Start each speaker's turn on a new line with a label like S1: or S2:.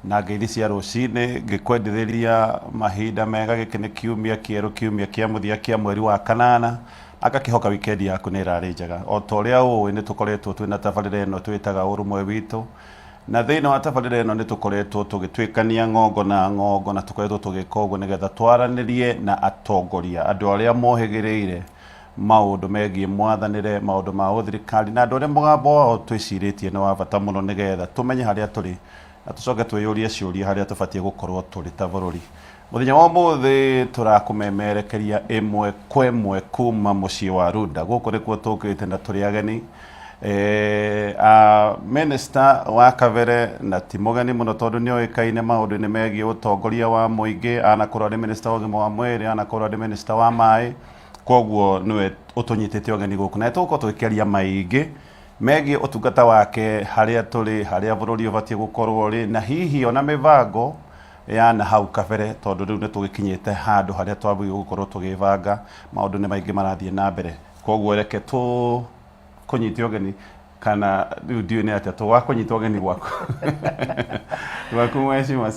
S1: Na ngeithi cia rũcinĩ ngĩkwendithĩria mahinda mega. Gĩkĩ nĩ kiumia kĩerũ, kiumia kĩa mũthia kĩa mweri wa kanana, na ngakĩhoka wikendi yaku nĩ ĩrarĩ njega. O ta ũrĩa ũĩ, nĩ tũkoretwo twĩna tabarĩra ĩno twĩtaga Ũrũmwe Witũ, na thĩinĩ wa tabarĩra ĩno nĩ tũkoretwo tũgĩtuĩkania ng'ongo na ng'ongo, na tũkoretwo tũgĩka ũguo nĩgetha twaranĩrie na atongoria, andũ arĩa mohĩgĩrĩire maũndũ megiĩ mwathanĩre, maũndũ ma ũthirikari, na andũ arĩa mũgambo wao twĩcirĩtie nĩ wa bata mũno, nĩgetha tũmenye harĩa tũrĩ na tũcoke twĩyũrie ciũria harĩa tũbatiĩ gũkorwo tũrĩ ta bũrũri. Mũthenya wa ũmũthĩ tũrakũmemerekeria ĩmwe kwa ĩmwe kuma mũciĩ wa Runda. Gũkũ nĩkuo tũkĩte na tũrĩ ageni a minister wa kabere, na ti mũgeni mũno tondũ nĩ oĩkaine maũndũ-inĩ megiĩ ũtongoria wa mũingĩ. Anakorwo arĩ minister wa ũgima wa mwĩrĩ, anakorwo arĩ minister wa maĩ, koguo nĩwe ũtũnyitĩte ũgeni gũkũ na tũgũkorwo tũgĩkĩaria maingĩ megiĩ ũtungata wake, harĩa tũrĩ, harĩa bũrũri ũbatiĩ gũkorwo ũrĩ, na hihi ona mĩbango ya na hau kabere, tondũ rĩu nĩ tũgĩkinyĩte handũ harĩa twagĩrĩirwo gũkorwo tũgĩbanga. Maũndũ nĩ maingĩ marathiĩ na mbere, koguo reke tũ kũnyita ũgeni, kana rĩu ndiũĩ nĩ atĩa tũgakũnyita ũgeni gwaku, mheshimiwa.